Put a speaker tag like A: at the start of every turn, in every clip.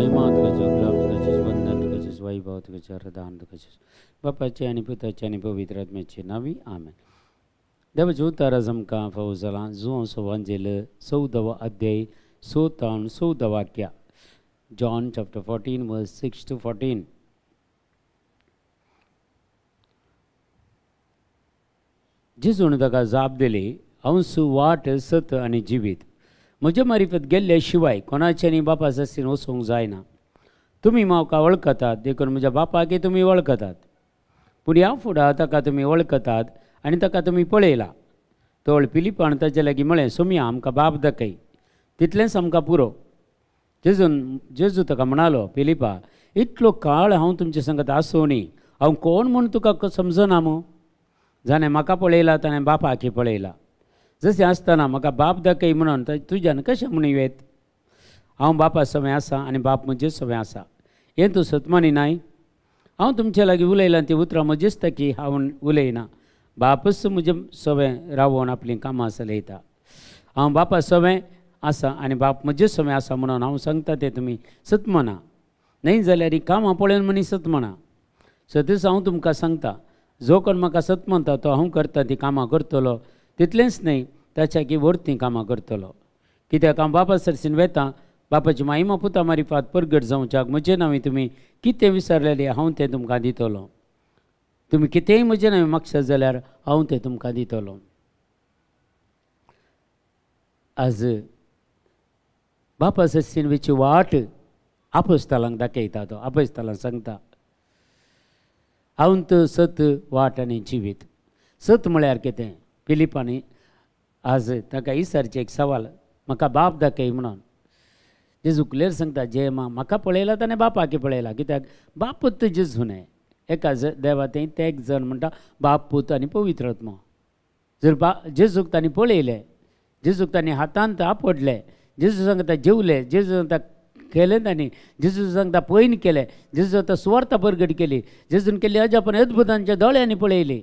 A: महिमा, तुका गुलाब, तुका वंदन, तुका वैभव, तुका आराधन, तुका बापाचे आनी पुताचे आनी पवित्र आत्म्याचे नांवी आमेन. देवाचें उतर आज आमकां फावो जालां जुवांव वांजेल 14वो अध्याय 6 14 वाक्या. John chapter 14 verse 6 to 14. जेजून ताका जाप दिली, हांव वाट सत आनी जिवीत, म्हजे मारिफत गेल्ले शिवाय कोणाच्यानी बापा सासरीन वचूंक जायना. तुमी म्हाका वळखतात देखून म्हज्या बापाकय तुमी वळखतात, पूण ह्या फुडां ताका तुमी वळखतात आनी ताका तुमी पळयला. तोळ पिलिपान ताचे लागीं म्हळें, सोमया आमकां बाप दाखय, तितलेंच आमकां पुरो. जेजून जेजू ताका म्हणालो, पिलिपा, इतलो काळ हांव तुमचे संगत आसूं न्ही, हांव कोण म्हूण तुका समजना मू? जाणें म्हाका पळयला ताणें बापाकय पळयला. जशें आसतना म्हाका बाप दाखय म्हणून तुज्यान कशें म्हणून येत? हांव बापा सवें आसा आनी बाप म्हजे सवें आसा, हें तूं सतमानी नाय? हांव तुमचे लागीं उलयलां ती उतरां म्हजेच ताकी हांव उलयना, बापच म्हजे सवें रावोन आपलीं कामां चलयता. हांव बापा सवें आसा आनी बाप म्हजे सवें आसा म्हणून हांव सांगता तें तुमी सत म्हणा, न्हय जाल्यार ही कामां पळोवन मनीस सत म्हणा. सदींच हांव तुमकां सांगता, जो कोण म्हाका सत म्हणटा तो हांव करता ती कामां करतलो, तितलेंच न्हय ताच्या की व्हरतीं कामां करतलो. कित्याक हांव बापा सरसीन वेता, बापाची माईमा पुता मारिफात परगट जावच्याक म्हजें नांव तुमी कितें विसरलेलें हांव तें तुमकां दितलो. तुमी कितेंय म्हजें नांव मागशात जाल्यार हांव तें तुमकां दितलो. आज बापा सरसीन वेची वाट आपोस्तालांक दाखयता, तो आपोस्तालांक सांगता, हांव तो सत वाट आनी जिवीत. सत म्हळ्यार कितें? फिलिपांनी आज ताका विचारचें एक सवाल, म्हाका बाप दाखय म्हणून. जेजू क्लियर सांगता, जे म्हाका पळयला ताणें बापाक पळयला. कित्याक बापूत जेजू न्हय, एका देवा तें ते एक जण म्हणटा बाप पूत आनी पवित्र आत्मो. जर जेजूक तांणी पळयलें, जेजूक तांणी हातांत आपडलें, जेजू सांगता जेवले, जेजू सांगता केलें तांणी, जेजू सांगता पयन केलें, जेजू सांगता सुवार्ता परगट केली, जेजून केल्ली अजापण अद्भुतांच्या दोळ्यांनी पळयली.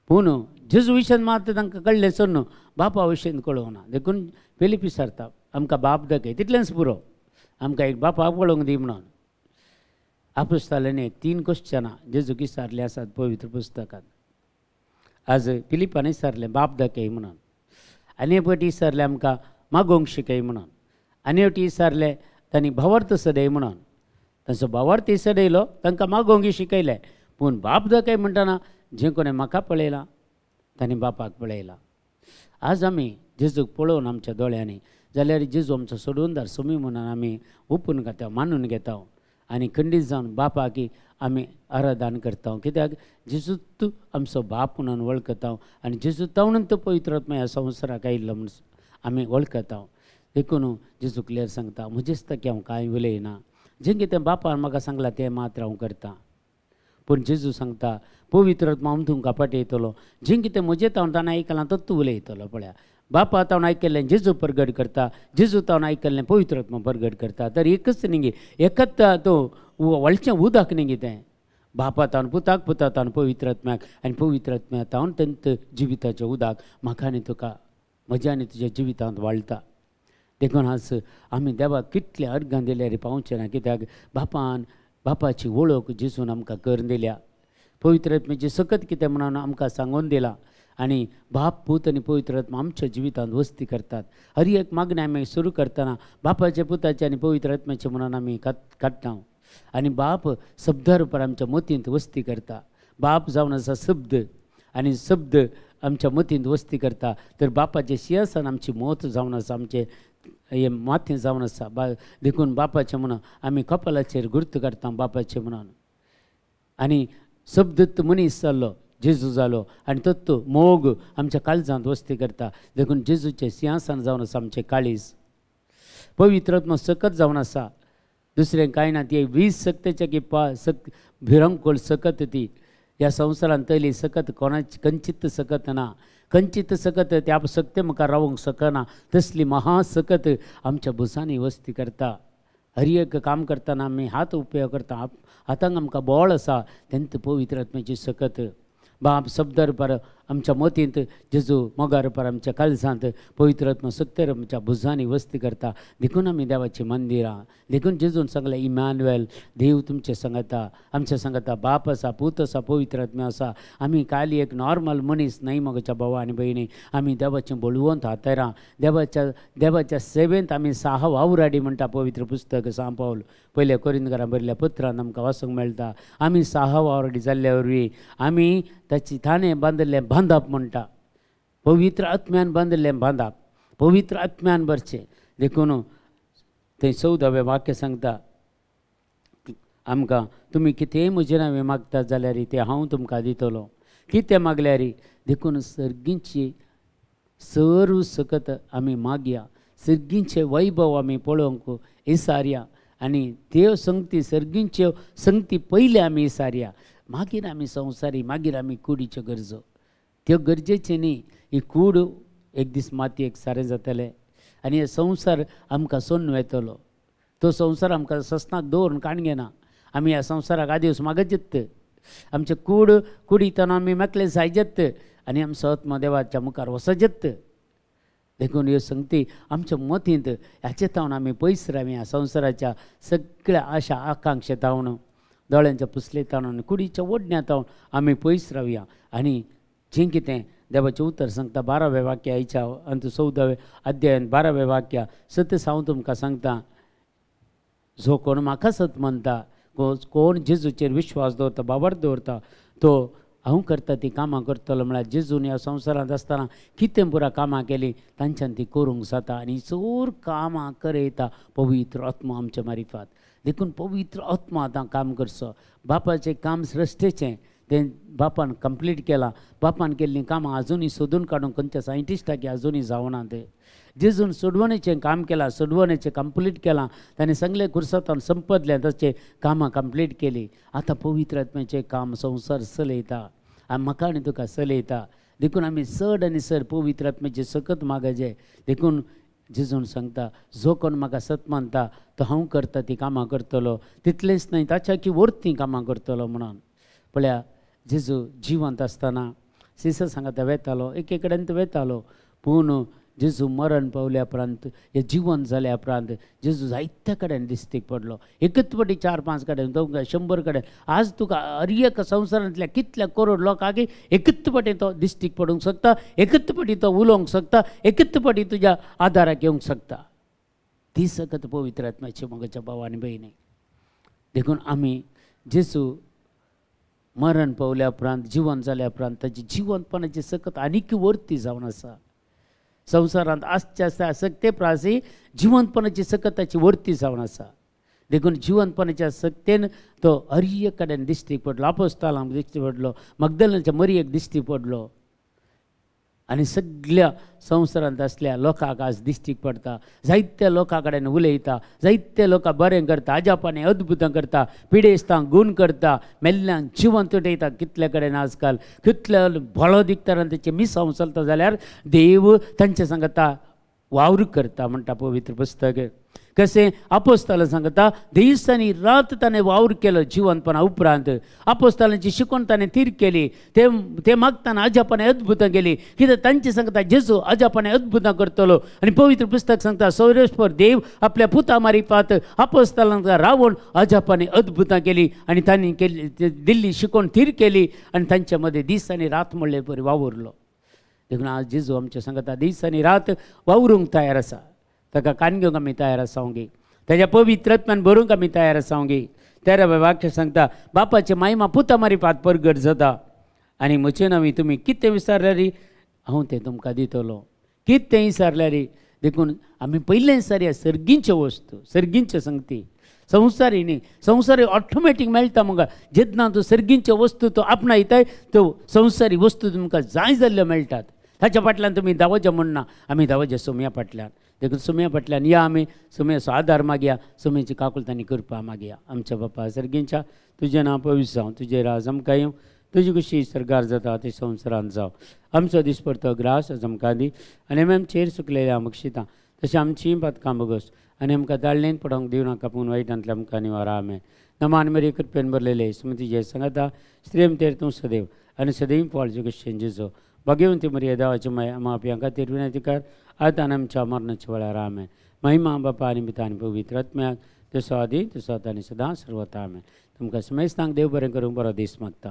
A: पूण जेजू विशयान मात तांकां कळ्ळें सोडून बापा विशयान कळोवंक ना. देखून फिलीप विचारता, आमकां बाप दाखय, तितलेंच पुरो, आमकां एक बापाक पळोवंक दी म्हणून. आपोस्तालांनी 3 क्वेश्चनां जेजूक विचारलीं आसात पवित्र पुस्तकांत. आज फिलिपान विचारलें बाप दाखय म्हणून, आनी एक फावटी विचारलें आमकां मागोवंक शिकय म्हणून, आनी एक फावटी विचारलें तांणी भावार्थ सदय म्हणून. तांचो भावार्थ सदयलो, तांकां मागोवंक शिकयलें, पूण बाप दाखय म्हणटना जें कोणें म्हाका पळयलां तांणी बापाक पळयला. आज आमी जेजूक पळोवन आमच्या दोळ्यांनी जाल्यार जेजू आमचो सोडूनदार सोमी म्हणून आमी ओपून घेता, मानून घेता आनी खंडीत जावन बापाक आमी आराधन करता. कित्याक जेजूच आमचो बाप म्हणून वळखता आनी जेजू तावणून तो पवित्र आत्मा ह्या संवसाराक आयिल्लो म्हूण आमी वळखता. देखून जेजू क्लियर सांगता, म्हजेच ताकी हांव कांय उलयना, जें कितें बापान म्हाका सांगलां तें मात्र हांव करता. पूण जेजू सांगता, पवित्र आत्मा हांव तुमकां पाठयतलो, जें कितें म्हजें तावन ताणें आयकलां तत्त उलयतलो. पळया, बापा तावन आयकल्लें जेजू परगट करता, जेजू तावन आयकल्लें पवित्र आत्मा परगट करता. तर एकच न्ही, एकच तो वळचें उदक न्ही तें, बापा तावन पुताक, पुता तावन पवित्र आत्म्याक, आनी पवित्र आत्म्या तावन तेंत जिविताचें उदक म्हाका आनी तुका, म्हज्या आनी तुज्या जिवितांत वाळटा. देखून आज आमी देवाक कितलें अर्गां दिल्यार पावचें ना, कित्याक बापान बापाची वळख जेजून आमकां करून दिल्या, पवित्र आत्म्याची सकत कितें म्हणून आमकां सांगून दिलां, आनी बाप पूत आनी पवित्र आत्मा आमच्या जिवितांत वस्ती करतात. हर एक मागणें आमी सुरू करतना बापाचे पुताचे आनी पवित्र आत्म्याचे म्हणून आमी काडटा आनी बाप शब्दा रुपार आमच्या मतींत वस्ती करता. बाप जावन आसा शब्द आनी शब्द आमच्या मतींत वस्ती करता. तर बापाचें सिंहासन आमची मत जावन आसा, आमचें हें माथें जावन आसा. देखून बापाचें म्हणून आमी कपालाचेर गुर्त करता बापाचें म्हणून. आनी शब्द मनीस जाल्लो जेजू जालो आनी तत्व मोग आमच्या काळजांत वस्ती करता. देखून जेजूचें सिंहासन जावन आसा आमचें काळीज. पवित्र आत्मा सकत जावन आसा, दुसरें कांय ना. ती वीज सक्तेच्या की सक भिरंकूळ सकत ती ह्या संवसारांत तयली सकत कोणाची कंचीत सकत ना, कंचीत सकत त्या सकते मुखार रावंक शकना तसली महासकत आमच्या भुजांनी वस्ती करता. हर एक काम करतना आमी हात उपयोग करता, हातांक आमकां बळ आसा तेंत पवित्र आत्म्याची सकत. बाप शब्दार पर आमच्या मतींत जेजू मोगार पर आमच्या काळजांत पवित्र आत्मा सक्तेर आमच्या भुजांनी वस्ती करता. देखून आमी देवाचीं मंदिरां. देखून जेजून सांगलें इमानुएल देव तुमचे सांगता, आमच्या सांगता बाप आसा, पूत आसा, पवित्र आत्मा आसा. आमी काली एक नॉर्मल मनीस न्हय म्हज्या भावा आनी भयणी. आमी देवाचें बळवंत हातेरां, देवाच्या देवाच्या सेवेंत आमी साह वावराडी म्हणटा पवित्र पुस्तक सांव पावल पयल्या कोरिंदकारां बरयल्ल्या पत्रान आमकां वाचूंक मेळटा. आमी साह वावराडी जाल्ल्या वरवीं आमी ताची ताणें बांदिल्लें बांदप म्हणटा, पवित्र आत्म्यान बांदिल्लें बांदप, पवित्र आत्म्यान भरचें. देखून थंय 14वें वाक्य सांगता आमकां, तुमी कितेंय म्हजें नांव मागता जाल्यार तें हांव तुमकां दितलो, कितें मागल्यार. देखून सर्गींची सर्व सकत आमी मागया, सर्गींचें वैभव आमी पळोवंक इसारया आनी त्यो संगती सर्गींच्यो संगती पयलीं आमी इसारया, मागीर आमी संवसारी, मागीर आमी कुडीच्यो गरजो. त्यो गरजेच्यो न्ही. ही कूड एक दीस मातयेक सारें जातलें आनी हे संवसार आमकां सोडून वेतलो. तो संवसार आमकां ससनाक दवरून काणगेना. आमी ह्या संवसाराक आदिवस मागत, आमचे कूड कुडींतल्यान आमी मेकळे जायजत आनी आमचो आत्मा देवाच्या मुखार वसजत. देखून ह्यो संगती आमच्या मतींत ह्याचे तावन आमी पयस रावया संवसाराच्या सगळ्या आशा आकांक्षा तावन, दोळ्यांच्या पुसले तावन, कुडीच्या ओडण्या तावन आमी पयस रावया. आनी जें कितें देवाचें उतर सांगता 12वें वाक्य आयच्या अंत 14वें अध्यायान 12वें वाक्य, सत्य हांव तुमकां सांगता, जो कोण म्हाका सत मानता, कोण जेजूचेर विश्वास दवरता, बाबर दवरता, तो हांव करता ती कामां करतलो. म्हळ्यार जेजून ह्या संवसारांत आसतना कितें पुरा कामां केलीं तांच्यान ती करूंक जाता आनी चड कामां करयता पवित्र आत्मा आमच्या मारिफात. देखून पवित्र आत्मा आतां काम करचो. बापाचें काम सृश्टेचें तें बापान कंप्लीट केलां. बापान केल्लीं कामां आजुनूय सोदून काडूंक खंयच्या सायंटिस्टाक आजुनूय जावना तें. जेजून सोडवणेचें काम केलां, सोडवणेचें कंप्लीट केलां, ताणें सगळें कुर्सांत संपदलें, ताचें कामां कंप्लीट केलीं. आतां पवित्र आत्म्याचें काम संवसार चलयता आनी म्हाका आनी तुका चलयता. देखून आमी चड आनी चड पवित्र आत्म्याचें सकत मागचें. देखून जेजून सांगता, जो कोण म्हाका सत मानता तो हांव करता तीं कामां करतलो, तितलेंच न्हय ताच्या की वरतीं कामां करतलो म्हणून. पळया जेजू जिवंत आसतना सिसा सांगता वेतालो, एके कडेन तो वेतालो, पूण जेजू मरण पावल्या उपरांत, हे जिवन जाल्या उपरांत जेजू जायत्या कडेन दिस्तीक पडलो. एकच पटी 4-5 कडेन, 200 कडेन. आज तुका हर एक संवसारांतल्या कितल्या करोड लोकांक एकच पटी तो दिस्तीक पडूंक शकता, एकच पटी तो उलोवंक शकता, एकच पटी तुज्या आदाराक येवंक शकता. ती सकत पवित्र आत्म्याची म्हज्या भाव आनी भयणी. देखून आमी जेजू मरण पावल्या उपरांत, जिवन जाल्या उपरांत ताची जिवनपणाची सकत आनीक वरती जावन आसा. संवसारांत आसच्या आसता सक्ते प्रासी जिवनपणाची सकत ताची वरती जावन आसा. देखून जिवनपणाच्या सक्तेन तो हर एक कडेन दिश्टी पडलो, आपोस्तालांक दिश्टी पडलो, मगदलनाच्या मरियेक दिश्टी पडलो आनी सगळ्या संवसारांत आसल्या लोकांक आज दिश्टीक पडटा. जायत्या लोकां कडेन उलयता, जायत्या लोकां बरें करता, अजापांनी अद्भुतां करता, पिडेस्तांक गूण करता, मेल्ल्यांक जिवंत उठयता. कितले कडेन आजकाल कितले भोळो दिकता आनी तेचें मिसांव चलता जाल्यार देव तांचे सांगता वावर करता म्हणटा पवित्र पुस्तक. कशें आपोस्तालां सांगता, दीस आनी रात ताणें वावर केलो जिवनपणा उपरांत. आपोस्तालांची शिकवण ताणें थीर केली, ते ते मागतना अजापाने अद्भुतां केली. कित्याक तांचे सांगता जेजू अजापाने अद्भुतां करतलो. आनी पवित्र पुस्तक सांगता सौरेश्वर देव आपल्या पुता मारिफात आपोस्तालांक रावून अजापाने अद्भुतां केली आनी तांणी केली दिल्ली शिकवण थीर केली आनी तांच्या मदें दीस आनी रात म्हणले परी वावुरलो. देखून आज जेजू आमचे सांगता दीस आनी रात वावरूंक तयार आसा. ताका कान घेवंक आमी तयार आसावंगी, ताच्या पवित्र आत्म्यान भरूंक आमी तयार आसावंगी. 13वें वाक्य सांगता, बापाचे मायमा पुता मारिफात परगट जाता आनी म्हजे नांवी तुमी कितें विचारल्यार हांव तें तुमकां दितलो. कितें विचारल्यार. देखून आमी पयलें सारया सर्गींच्यो वस्तू, सर्गींच्यो संगती, संवसारी न्ही. संवसारी ऑटोमॅटीक मेळटा मुगा. जेन्ना तूं सर्गींच्यो वस्तू तूं आपणायताय त्यो संवसारी वस्तू तुमकां जाय जाल्ल्यो मेळटात. ताच्या फाटल्यान तुमी धांवचें म्हणना, आमी धांवचें सोम्या फाटल्यान. देखून सुम्या फाटल्यान या आमी सुम्याचो आदार मागया, सुम्याची काकुळटांनी कृपा मागया. आमच्या बापा सर्गींच्या, तुजें नांव पवित्र जावं, तुजें राज आमकां येवं, तुजी खुशी सरकार जाता ती संवसारांत जावं. आमचो दिसपडतो ग्रास आज आमकां दी आनी आमी आमचेर सुकलेल्या बक्षितां तशें आमचीं पातकां बगस आनी आमकां दाळणेन पडोवंक दिवं नाका, पूण वायटांतल्या आमकां निवारा. आमेन. नमान मरी कृपेन भरलेले सुमती जय सांगता, स्त्रियम तेर तूं सदैव आनी सदैव फळ जुगेश जेजो भाग्यवंती मरिया देवाची माय आमा खातीर विनंती कर आतां आनी आमच्या मरणाच्या वेळार. आमेन. महिमा बापा आनी पिता आनी पवित्र आत्म्याक, जसो आदी तसो आतां आनी सदां सर्वता. आमेन. तुमकां समेस्तांक देव बरें करूंक बरो दीस मागता.